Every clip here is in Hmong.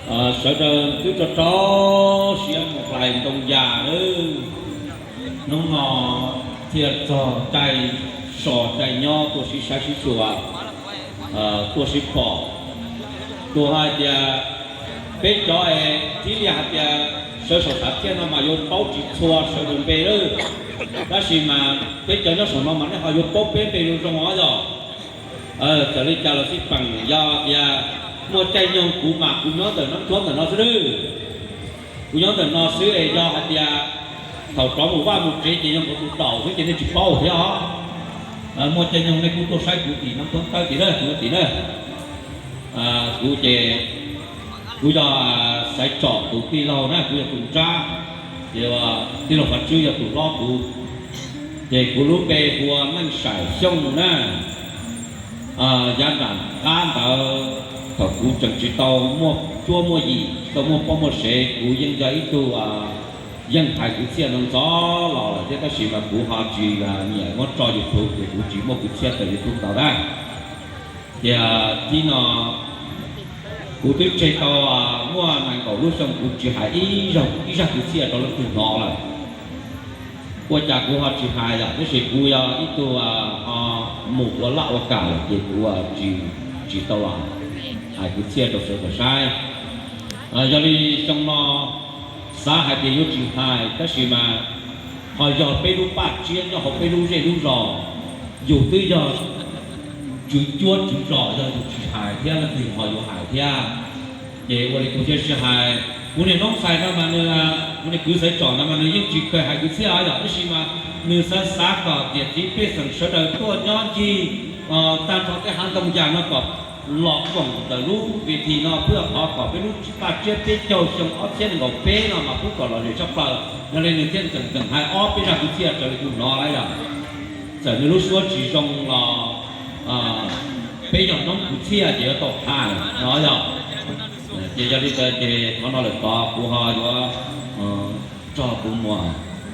Sawv daws twb rau rau siab mus hlais ntoo yas lawm, hnub no thiaj txog caij so caij nyob tuaj sib saib sib xyuas, tuaj sib pom. Tus hais tias peb cov es thiaj li hais tias sawv saum sav thiaj no mas yuav paub tsis txhua sawv daws npe lawm, tab sis mas peb cov nyob saum no mas nej ho yuav paub peb npe zoo zoo os yog. Txawm li cas los xij peem, yog tias muaj caij nyoog kuv mas kuv nyob ntawm Nab Thuab ntawm no xwb lawm. Kuv nyob ntawm no xwb es yog hais tias thaum rov mus vaj mus tsev ces yog kuv tus daum xwb ces nej tsis paub thiab os. Muaj caij nyoog nej kuj tuaj saib kuv tim Nab Thuab tawb tim na, kuv tim na. Kuv ces kuv yog Xaiv Tsom tus tij laug na, kuv yog tus nrab, ces tij laug Fav Tswb yog tus hlob kuv. Ces kuv lub npe hu ua Neej Saim Xyooj na. Yav nram qab ntawd thaum kuv tseem tsis tau muaj cuab muaj yim, tsis tau muaj poj muaj sev, kuv yeej yog ib tug yeej hais kwv txhiaj no ntxov los lawm thiab, tab sis mas kuv ho tsis nyiam muab tso YouTube ces kuv tsis muaj kwv txhiaj tawm YouTube ntau dab. Ces thib no kuv twb tseg tau muaj nees nkaum lub xyoo kuv tsis hais ib zag kwv txhiaj rau leej twg hnov lawm. Ua cas kuv ho tsis hais yom, tab sis kuv yog ib tug ho mus ua laj ua kam lawm ces kuv tsis tau los hais kwv txhiaj rau sawv daws saib. Yog li xyoo no xav hais tias yuav tsis hais, tab sis mas ho yog peb lub paj tsiab nyob hauv peb lub zej lub zos, yus twb yog tswv cuab tswv zos, yog yus tsis hais thiab leej twg ho yuav hais thiab. Ces ua li kuv thiaj sib hais, kuv niag noob Xais no mas nws, kuv niag kwv Xaiv Tsom no mas nws yeej tsis kheev hais kwv txhiaj yom, tab sis mas nws xav xav kom niam txiv pej xeem sawv daws tuaj nyob ncig tag nrho tej hav ntoo yas no kom los koom ntawm lub ves this no, peb thov kom peb lub paj tsiab peb caug xyoo ob txhiab nees nkaum peb no mas pub kom lom zem tshaj plaws. Yog li nws thiaj ntxeem ntxeem hais ob peb zag kwv txhiaj raws li kuv hnov na yom. Txawm nws lub suab tsis zoo los peb yog noob kwv txhiaj ces yuav tau hais no yom. Ces yog li ntawd ces qhov no lawm tod kuv ho yuav nrog kuv muam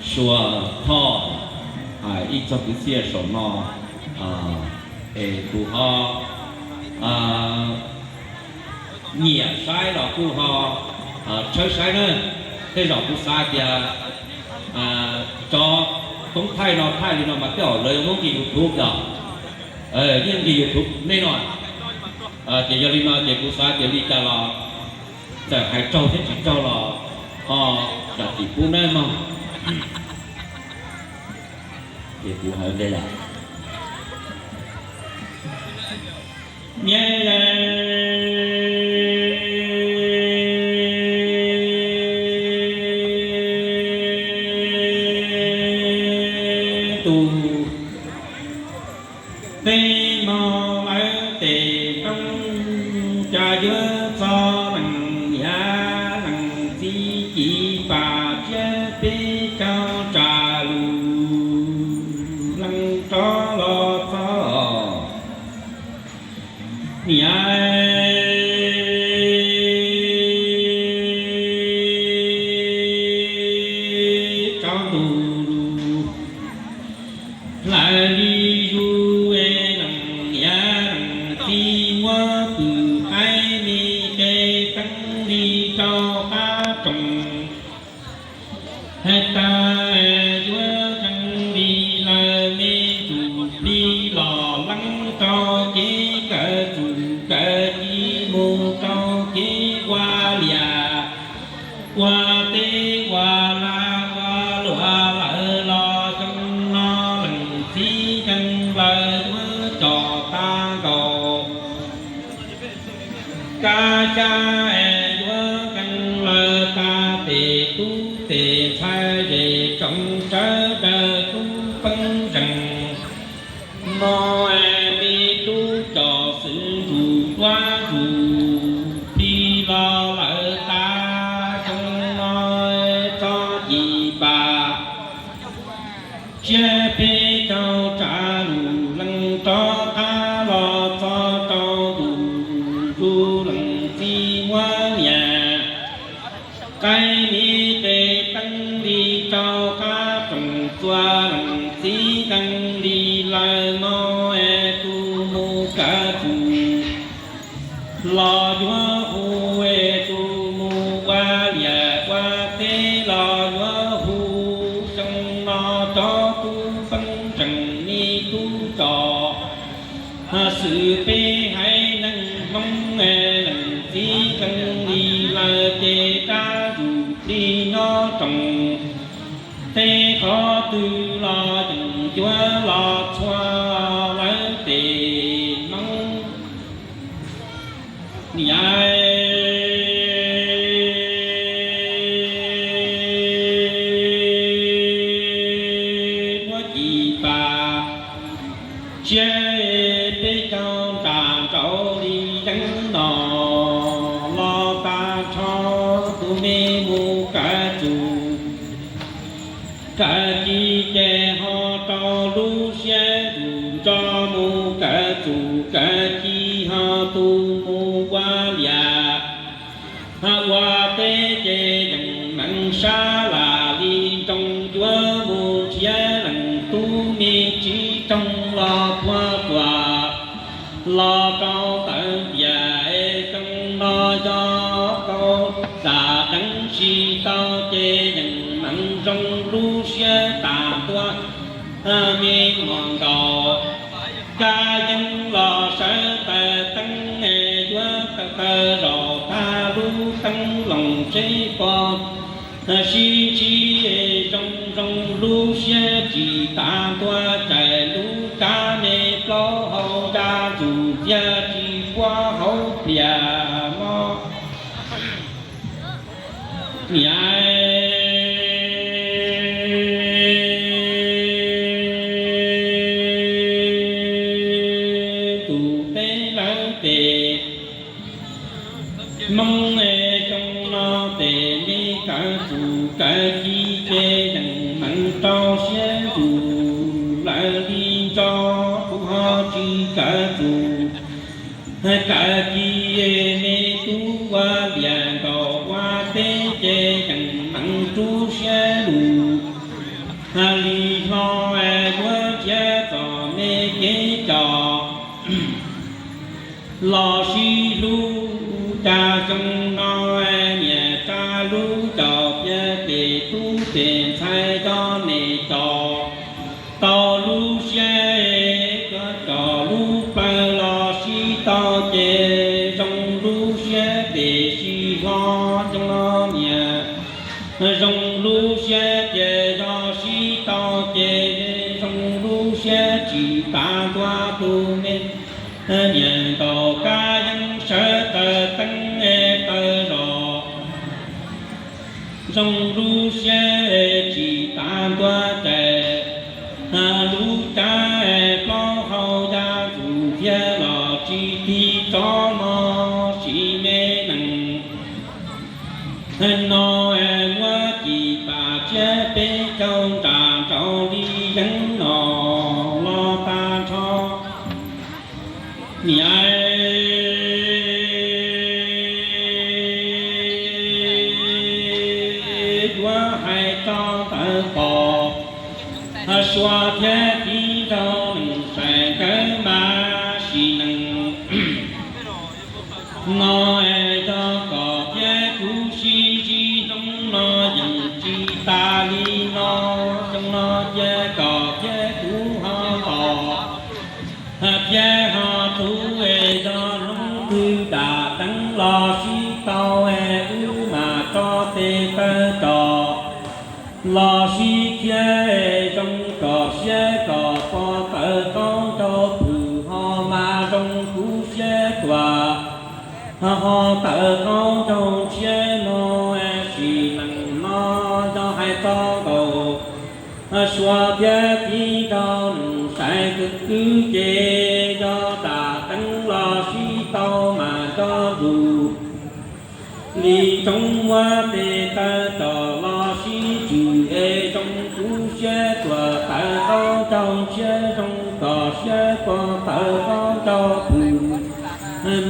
Sua Thoj hais ib txog kwv txhiaj saum no, es kuv ho nyiam saib los kuj ho tshawb saib na. Tej zaum kuv xav tias cov toob thaij no thaij li no mas tej zaum lawv yuav muab nqis YouTube yom. Yeej nqis YouTube nej no. Ces yog li no ces kuv xav tias li cas los txawm hais raug thiab tsis raug los ho zam txim pub nawb mog. Ces kuv hais ntej lawm. Nyob tus tej no lawv tes nroo, cas yuav txog leej niam leej txiv ci pam tsiab peb caug tsa lus leej rov los txog niam rov ntu lus. Hlawv li zus leej niam leej txiv muab pw qaib me qe teeb li rau qab roos. Hais tas yuav tseeb li lawm me ntsuj plig los leeb rau kev kawm txuj kawm ci mus rau kev ua liam ua teb ua laj ua luam lawm los xyoo no leej txiv ntseeg lawv yuav coj tag nkaus. Kab xyab es yuav ntseeg lawv tag tes tub tes ntxhais zes tsoom sawv daws tub peeb zeej. No es me tub coj xwm ntsuj duab ntsuj plig los lawm tas xyoo no txog ci pam tsiab peb caug tsa lus leej rov qab los txog rau ntu zus leej txiv muab niam qaib me qe teeb li rau qab roos txua leej txiv ntseeg li lawm no es tus mus kawm txuj los yuav hu es tus Xwb peb haiv neeg Hmoob lees txiv nkees li lawm ces rab ntsuj plig nyob rooj, tej qhov twg los yeej cuab los txhua lawv tej Hmoob. Niam, muab cim pas tsiab peb caug nram nraud li yeeb no los tag nrho, tus me mus kav tsum kav ci ces ho rau lub siab ntuj nrog mus kav tsum kav ci, ho tus mus ua liam ua teb ces yeej meem sab lam li nroo, yuav mus nrhiav leej tub me tsis roog los puag puag los rau tawm tiam es xyoo no yog tau tam deev tsis tau ces yeej meem zoo lub siab tas ntua me muam nkaus. Kab yeeb los sawv taws teeb es yuav taw taw zaum tag lub teeb loos seb pom sib ntsib zoo zoo lub siab tsis tas ntua, raws lub kab me plaub hau ya ntxuv txiag tsis puab hauv pliag mob. Niam, tus teb lawv tej Hmoob es xyoo no tej me kav tsum kav ci ces yeej meem rau siab ntuj lawv li nrog, kuv ho tsis kav tsum kav ci, me tub ua liam nkaus ua teb ces yeej meem rub siab lug li hlo, yuav nrhiav txom me kev coj los sib hlub. Cas xyoo no niam tsa lub caum piav pem tub pem ntxhais coj niam coj tau lub siab, coj lub plawv los sib tau ces zoo lub siab pem sib hlob. Xyoo no niam zoo lub siab ces yog sib tau ces zoo lub siab tsis tas ntua, tus me niam nkaus kab yeeb sawv taws teeb taw zos zoo lub siab tsis tas ntua, ces lub cav plaub hau ya ntxuv thiab los tsis tig rov mog, sim me nees no muab cim pas tsiab peb caug nram nraud li yeeb no los tag nrho. Niam, yuav hais txog ntawm pom suav thiab txiv nraug neeg sai nkawd mas sim neej no es yog kom thiab kuv sib ntsib hnub no yeej tsis tas li no, xyoo no cia kom thiab kuv ho ntos thiab ho rub es yog hnub twg dam teev los sib tau es wb mam tso tes taw tos los sib thiab es zoo kom siab kom pom tawv qaub ncaug pwm ho mas zoo kuv siab tuam ho tawv qaub ncaug tshiab no es sim neej no yog hais txog nkaus suav thiab txiv nraug neeg sai kawg twb ces yog dam teev los sib tau mas nco zus li ntsoov muab tes taw tos los sib tswm es zoo kuv siab tuam tawv qaub ncaug tshiab zoo kom siab pom tawv qaub ncaug pwm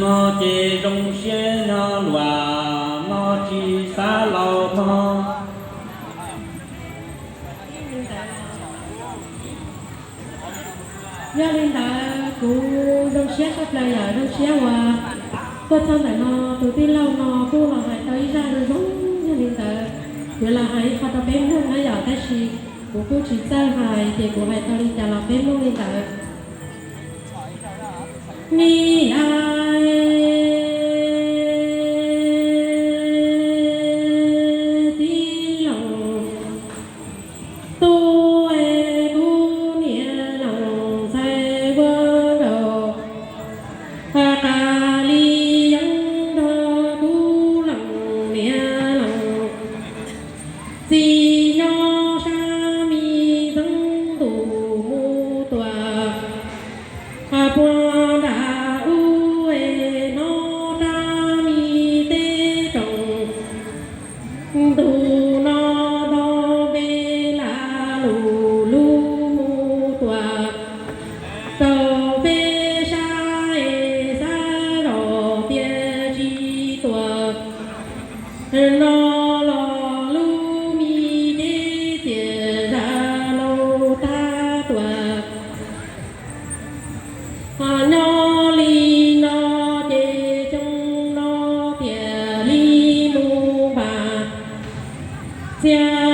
no ces zoo siab nyob luam no tsis xav laus mog. Yog li ntawd kuv zoo siab tshaj plaws yom, zoo siab uas tuaj txog ntawm no tus tij laug no kuj los hais tau ib zaj zoo zoo. Yog li ntawd kuv los hais ib qho rau peb mloog na yom, tab sis kuv kuj tsis txawj hais ces kuv hais tau li cas los peb mloog li ntawd. Li hais txiv laus, tub es kuv niam laus ntxhais ua nkaus, qas li yeeb nrog kuv leej niam laus, txiv nyob sab me txeeb ntuj mus tuaj, puag nram ub es hnov rab me teb roos. Ntu no nto npe lam lug lug mus tuaj rau peb sab es xav zoj tias tsis tuaj, no los lub me cev txias zaj laug tag tuaj. Nyob li no ces xyoo no thiaj li mus npaj txhia